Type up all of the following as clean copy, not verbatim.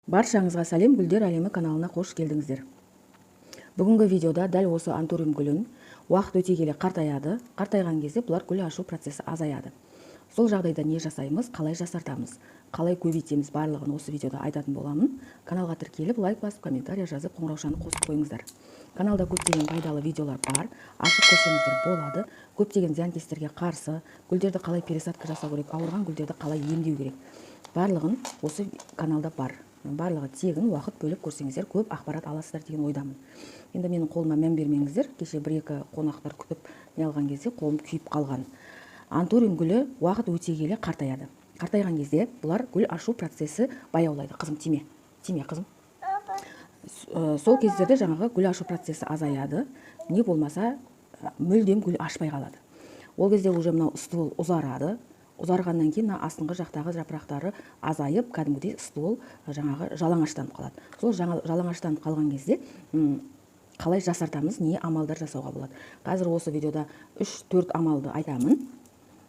Баршаңызға сәлем! Гүлдер әлемі каналына қош келдіңіздер. Бүгінгі видеода дәл осы антуриум гүлін уақыт өте келе қартаяды. Қартайған кезде бұлар гүл ашу процесі азаяды. Сол жағдайда не жасаймыз, қалай жасартамыз, қалай көбейтеміз, барлығын осы видеода айтатын боламын. Каналға тіркеліп, лайк басып, комментарий жазып, қоңыраушаны қосып қойыңыздар. Каналда көптеген пайдалы видеолар бар, ашып көрсеңіздер болады. Көптеген зиянкестерге қарсы, гүлдерді қалай пересадка жасау керек, ауырған гүлдерді қалай емдеу керек, барлығын осы каналда бар. Барлығы тегін, уақыт бөліп көрсеңіздер, көп ақпарат аласыздар деген ойдамын. Енді менің қолыма мән бермеңіздер. Кеше бір-екі қонақтар күтіп не алған кезде қолым күйіп қалған. Антуриум гүлі уақыт өте келе қартаяды. Қартайған кезде бұлар гүл ашу процесі баяулайды. Қызым, тиме, тиме, қызым. Сол кездерде жаңағы гүл ашу процесі азаяды, не болмаса мүлдем гүл ашпай қалады. Ол кезде уже мынау ствол ұзарады. Ұзарғаннан кейін мына астыңғы жақтағы жапырақтары азайып, кәдімгідей ствол жаңағы жалаңаштанып қалады. Сол жалаңаштанып қалған кезде қалай жасартамыз, не амалдар жасауға болады? Қазір осы видеода 3-4 амалды айтамын.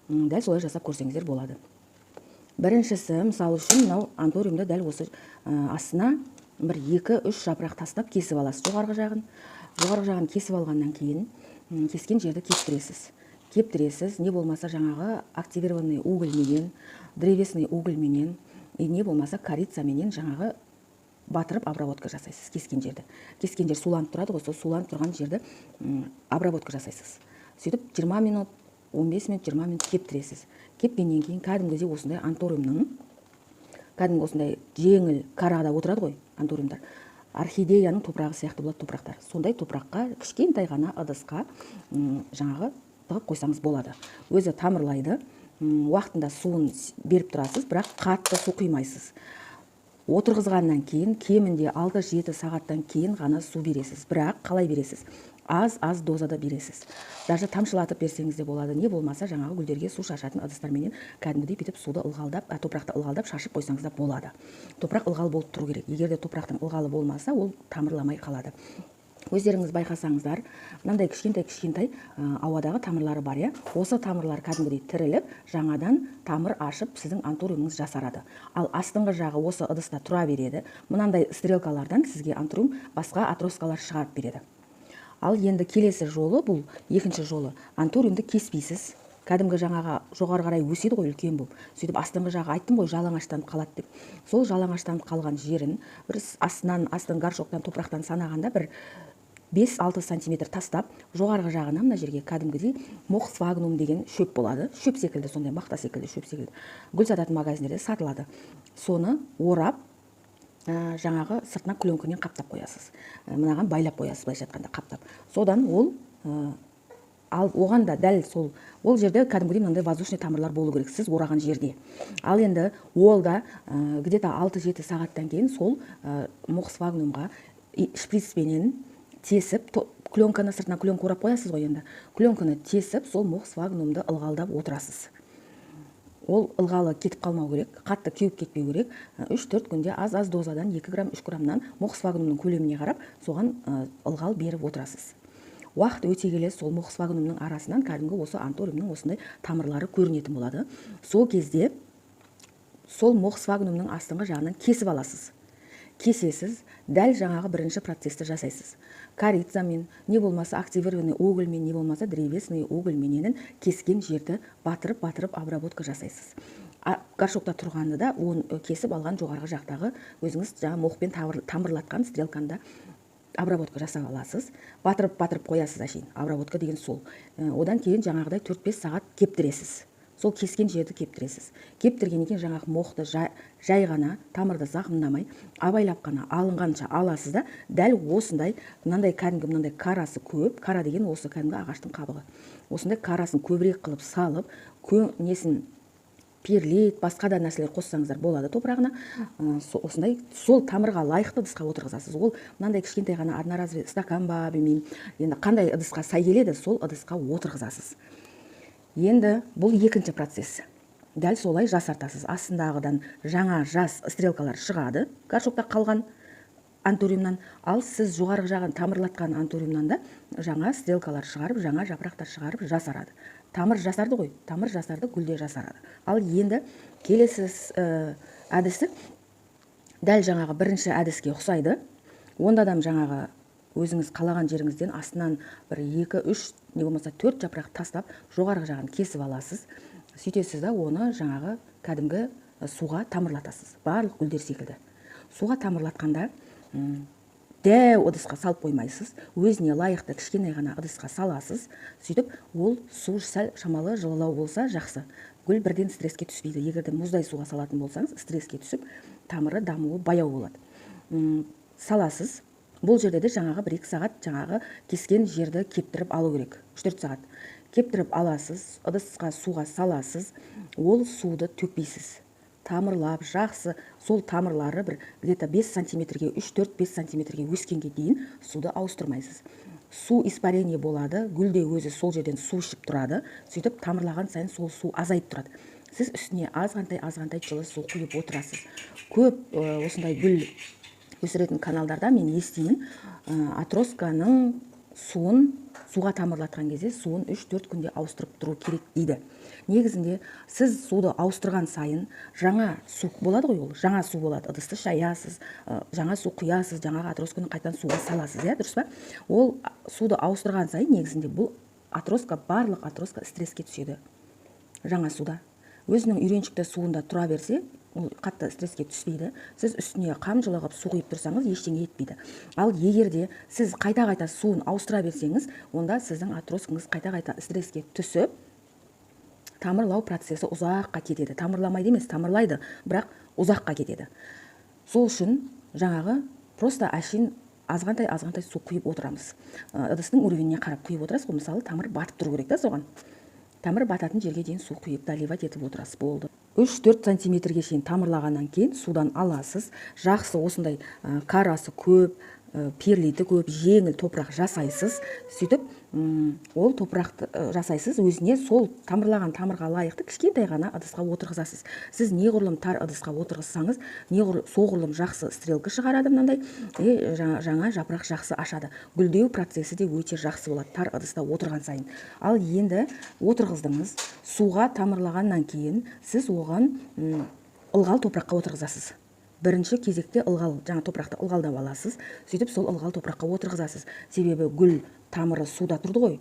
Дәл солай жасап көрсеңіздер болады. Біріншісі, мысалы үшін, мынау антуриумды дәл осы астына бір 2-3 жапырақ тастап кесіп аласыз жоғарғы жағын. Жоғарғы жағын кесіп алғаннан кейін кескен жерді кептіресіз. Кептіресіз, не болмаса жаңағы активированный уголь менен, древесный уголь менен, и не болмаса корица менен жаңағы батырып обработка жасайсыз кескен жерді. Кескен жер суланып тұрады ғой, сол суланып тұрған жерді обработка жасайсыз. Сөйтіп 20 минут, 15 минут, 20 минут кептіресіз. Кепкеннен кейін кәдімгідей осындай антуриумның, кәдімгі осындай жеңіл карада отырады ғой антуриумдар. Орхидеяның топырағы сияқты болады топырақтар. Сондай топыраққа кішкентай ғана ыдысқа жаңағы тығып қойсаңыз болады. Өзі тамырлайды, уақытында суын беріп тұрасыз, бірақ қатты су құймайсыз. Отырғызғаннан кейін кемінде 6-7 сағаттан кейін ғана су бересіз. Бірақ қалай бересіз? Аз-аз дозада бересіз. Даже тамшылатып берсеңіз де болады. Не болмаса жаңағы гүлдерге су шашатын ыдыстарменен кәдімгідей бүйтіп суды ылғалдап, топырақты ылғалдап шашып қойсаңыз да болады. Топырақ ылғал болып тұру керек. Егер де топырақтың ылғалы болмаса, ол тамырламай қалады. Өздеріңіз байқасаңыздар, мынандай кішкентай-кішкентай ауадағы тамырлары бар, иә? Осы тамырлар кәдімгідей тіріліп, жаңадан тамыр ашып, сіздің антуриумыңыз жасарады. Ал астыңғы жағы осы ыдыста тұра береді. Мынандай стрелкалардан сізге антуриум басқа отросткалар шығарып береді. Ал енді келесі жолы, бұл екінші жолы, антуриумды кеспейсіз. Кәдімгі жаңағы жоғары қарай өседі ғой үлкен болып. Сөйтіп астыңғы жағы айттым ғой жалаңаштанып қалады деп. Сол жалаңаштанып қалған жерін бір астынан, астын горшоктан, топырақтан санағанда бір 5-6 сантиметр тастап, жоғарғы жағына мына жерге кәдімгідей мох сфагнум деген шөп болады. Шөп секілді, сондай мақта секілді, шөп секілді. Гүл сататын магазиндерде сатылады. Соны орап, жаңағы сыртына кленкамен қаптап қоясыз. Мынаған байлап қоясыз, былайша айтқанда қаптап. Содан ол, ал оған да дәл сол, ол жерде кәдімгідей мынандай воздушный тамырлар болу керек, сіз ораған жерде. Ал енді ол да, где-то 6-7 сағаттан кейін сол, мох сфагнумға шприцпенен тесіп, пленканы сыртына пленка орап қоясыз ғой енді. Пленканы тесіп, сол мох сфагнумды ылғалдап отырасыз. Ол ылғалы кетіп қалмау керек, қатты кеуіп кетпеу керек. 3-4 күнде аз-аз дозадан 2 грамм, 3 граммнан мох сфагнумның көлеміне қарап, соған, ылғал беріп отырасыз. Уақыт өте келе сол мох сфагнумның арасынан кәдімгі осы антуриумның осындай тамырлары көрінетін болады. Сол кезде сол мох сфагнумның астыңғы жағынан кесіп аласыз. Кесесіз, дәл жаңағы бірінші процесті жасайсыз. Корицамен, не болмаса активированный угольмен, не болмаса древесный угольменен кескен жерді батырып-батырып обработка жасайсыз. Горшокта тұрғанды да, оны кесіп алған жоғарғы жақтағы өзіңіз жаңа мохпен тамырлатқан стрелканы да обработка жасап аласыз. Батырып-батырып қоясыз әшейін. Обработка деген сол. Одан кейін жаңағыдай 4-5 сағат кептіресіз. Сол кескен жерді кептіресіз. Кептіргеннен кейін жаңағы мохты жай ғана, тамырды зақымдамай, абайлап қана алынғанша аласыз да, дәл осындай, мынандай кәдімгі мынандай карасы көп, кара деген осы кәдімгі ағаштың қабығы. Осындай карасын көбірек қылып салып, несін перлит, басқа да нәрселер қоссаңыздар болады топырағына. Осындай сол тамырға лайықты ыдысқа отырғызасыз. Ол мынандай кішкентай ғана одноразовый стакан ба, білмеймін, енді қандай ыдысқа сай келеді, сол ыдысқа отырғызасыз. Енді бұл екінші процесс. Дәл солай жасартасыз. Астындағыдан жаңа жас стрелкалар шығады, горшокта қалған антуриумнан. Ал сіз жоғарғы жағын тамырлатқан антуриумнан да жаңа стрелкалар шығарып, жаңа жапырақтар шығарып жасарады. Тамыр жасарды ғой, тамыр жасарды, гүлде жасарады. Ал енді келесі әдісі Дәл жаңағы бірінші әдіске ұқсайды. Онда адам жаңағы өзіңіз қалаған жеріңізден астынан бір 2, 3, не болмаса 4 жапырақ тастап, жоғарғы жағын кесіп аласыз. Сөйтесіз да оны жаңағы кәдімгі суға тамырлатасыз. Барлық гүлдер секілді. Суға тамырлатқанда дәу ыдысқа салып қоймайсыз, өзіне лайықты кішкене ғана ыдысқа саласыз. Сөйтіп ол су сәл шамалы жылылау болса жақсы. Гүл бірден стресске түспейді. Егер де мұздай суға салатын болсаңыз, стресске түсіп, тамыры дамуы баяу болады. Саласыз. Бұл жерде де жаңағы 1-2 сағат жаңағы кескен жерді кептіріп алу керек. 3-4 сағат. Кептіріп аласыз, ыдысқа суға саласыз, ол суды төкпейсіз. Тамырлап, жақсы, сол тамырлары бір где-то 5 сантиметрге, 3-4-5 сантиметрге өскенге дейін суды ауыстырмайсыз. Су испарение болады, гүл де өзі сол жерден су ішіп тұрады, сөйтіп тамырлаған сайын сол су азайып тұрады. Сіз үстіне азғантай-азғантай жылы су құйып отырасыз. Көп осындай гүл өсіретін каналдарда мен естимін, отростканың суын суға тамырлатқан кезде суын 3-4 күнде ауыстырып тұру керек дейді. Негізінде сіз суды ауыстырған сайын жаңа су болады ғой, ол жаңа су болады. Ыдысты шаясыз, жаңа су құясыз, жаңағы отростканы қайтадан суға саласыз, иә, дұрыс па? Ол суды ауыстырған сайын негізінде бұл отростка, барлық отростка стресске түседі. Жаңа суда. Өзінің үйреншікті суында тұра берсе, ол қатты стресске түспейді. Сіз үстіне қам жылы қылып су құйып тұрсаңыз, ештеңе етпейді. Ал егер де сіз қайта-қайта суын ауыстыра берсеңіз, онда сіздің отросткаңыз қайта-қайта стресске түсіп, тамырлау процесі ұзаққа кетеді. Тамырламайды емес, тамырлайды, бірақ ұзаққа кетеді. Сол үшін жаңағы просто әшейін азғантай-азғантай су құйып отырамыз. Ыдыстың уровеніне қарап құйып отырасыз ғой, мысалы, тамыр батып тұру керек та соған. Тамыр бататын жерге дейін су құйып, доливать етіп отырасыз, болды. 3-4 сантиметрге шейін тамырлағаннан кейін судан аласыз. Жақсы осындай, карасы көп, перлиті көп, жеңіл топырақ жасайсыз. Сөйтіп, ол топырақты жасайсыз, өзіне сол тамырлаған тамырға лайықты кішкентай ғана ыдысқа отырғызасыз. Сіз неғұрлым тар ыдысқа отырғызсаңыз, соғұрлым жақсы стрелка шығарады мынандай, жаңа жапырақ жақсы ашады. Гүлдеу процесі де өте жақсы болады тар ыдыста отырған сайын. Ал енді отырғыздыңыз, суға тамырлағаннан кейін сіз оған ылғал топыраққа отырғызасыз. Бірінші кезекте ылғал, жаңа топырақты ылғалдап аласыз, сөйтіп сол ылғал топыраққа отырғызасыз. Себебі гүл тамыры суда тұрды ғой,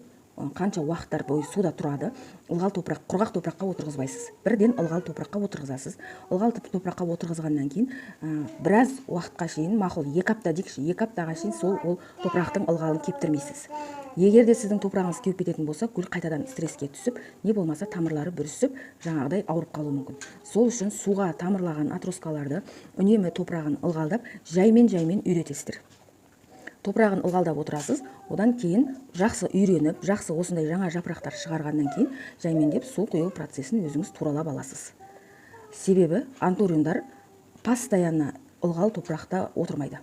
қанша уақыттар бойы суда тұрады. Ылғал топырақ, құрғақ топыраққа отырғызбайсыз. Бірден ылғал топыраққа отырғызасыз. Ылғал топыраққа отырғызғаннан кейін, біраз уақытқа шейін, мақұл, 2 апта дейікші, 2 аптаға шейін сол ол топырақтың ылғалын кептірмейсіз. Егер де сіздің топырағыңыз кеуіп кететін болса, гүл қайтадан стресске түсіп, не болмаса тамырлары бүрісіп, жаңағыдай ауырып қалуы мүмкін. Сол үшін суға тамырлаған отросткаларды үнемі топырағын ылғалдап, жаймен-жаймен үйретесіздер. Топырағын ылғалдап отырасыз, одан кейін жақсы үйреніп, жақсы осындай жаңа жапырақтар шығарғаннан кейін жаймендеп су құю процесін өзіңіз туралап аласыз. Себебі антуриумдар постоянно ылғал топырақта отырмайды.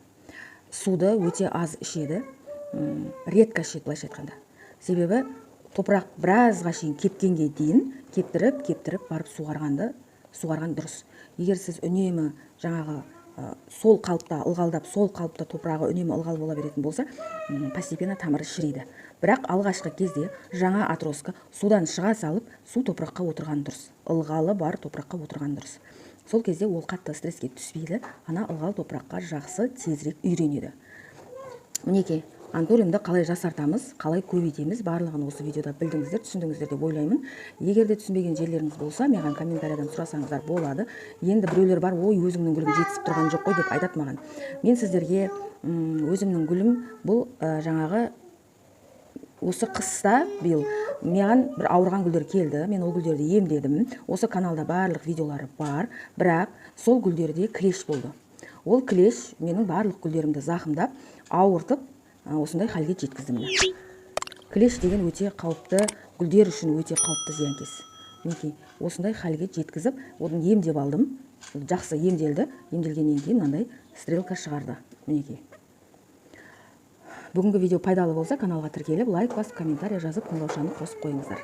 Суды өте аз ішеді, редко ішеді былайша айтқанда. Себебі топырақ біразға шейін кепкенге дейін кептіріп, кептіріп барып суғарған дұрыс. Егер сіз үнемі жаңағы, сол қалыпта ылғалдап, сол қалыпта топырағы үнемі ылғал бола беретін болса, постепенно тамыры шіриді. Бірақ алғашқы кезде жаңа отростка судан шыға салып, су топыраққа отырған дұрыс. Ылғалы бар топыраққа отырған дұрыс. Сол кезде ол қатты стресске түспейді, ана ылғал топыраққа жақсы тезірек үйренеді. Мінекей, антуриумды қалай жасартамыз, қалай көбейтеміз, барлығын осы видеода білдіңіздер, түсіндіңіздер деп ойлаймын. Егер де түсінбеген жерлеріңіз болса, маған комментариядан сұрасаңыздар болады. Енді біреулер бар, ой, өзіңнің гүлің жетісіп тұрған жоқ қой деп айтады маған. Мен сіздерге, өзімнің гүлім бұл, жаңағы осы қыста биыл маған бір ауырған гүлдер келді, мен ол гүлдерді емдедім. Осы каналда барлық видеолары бар, бірақ сол гүлдерде клещ болды. Ол клещ менің барлық гүлдерімді зақымдап, ауыртып, осындай халге жеткізді мені. Клещ деген өте қауіпті, гүлдер үшін өте қауіпті зиянкес. Мінекей, осындай халге жеткізіп, оны емдеп алдым. Жақсы емделді. Емделгеннен кейін мынандай стрелка шығарды. Мінекей. Бүгінгі видео пайдалы болса, каналға тіркеліп, лайк басып, комментарий жазып, қоңыраушаны қосып қойыңыздар.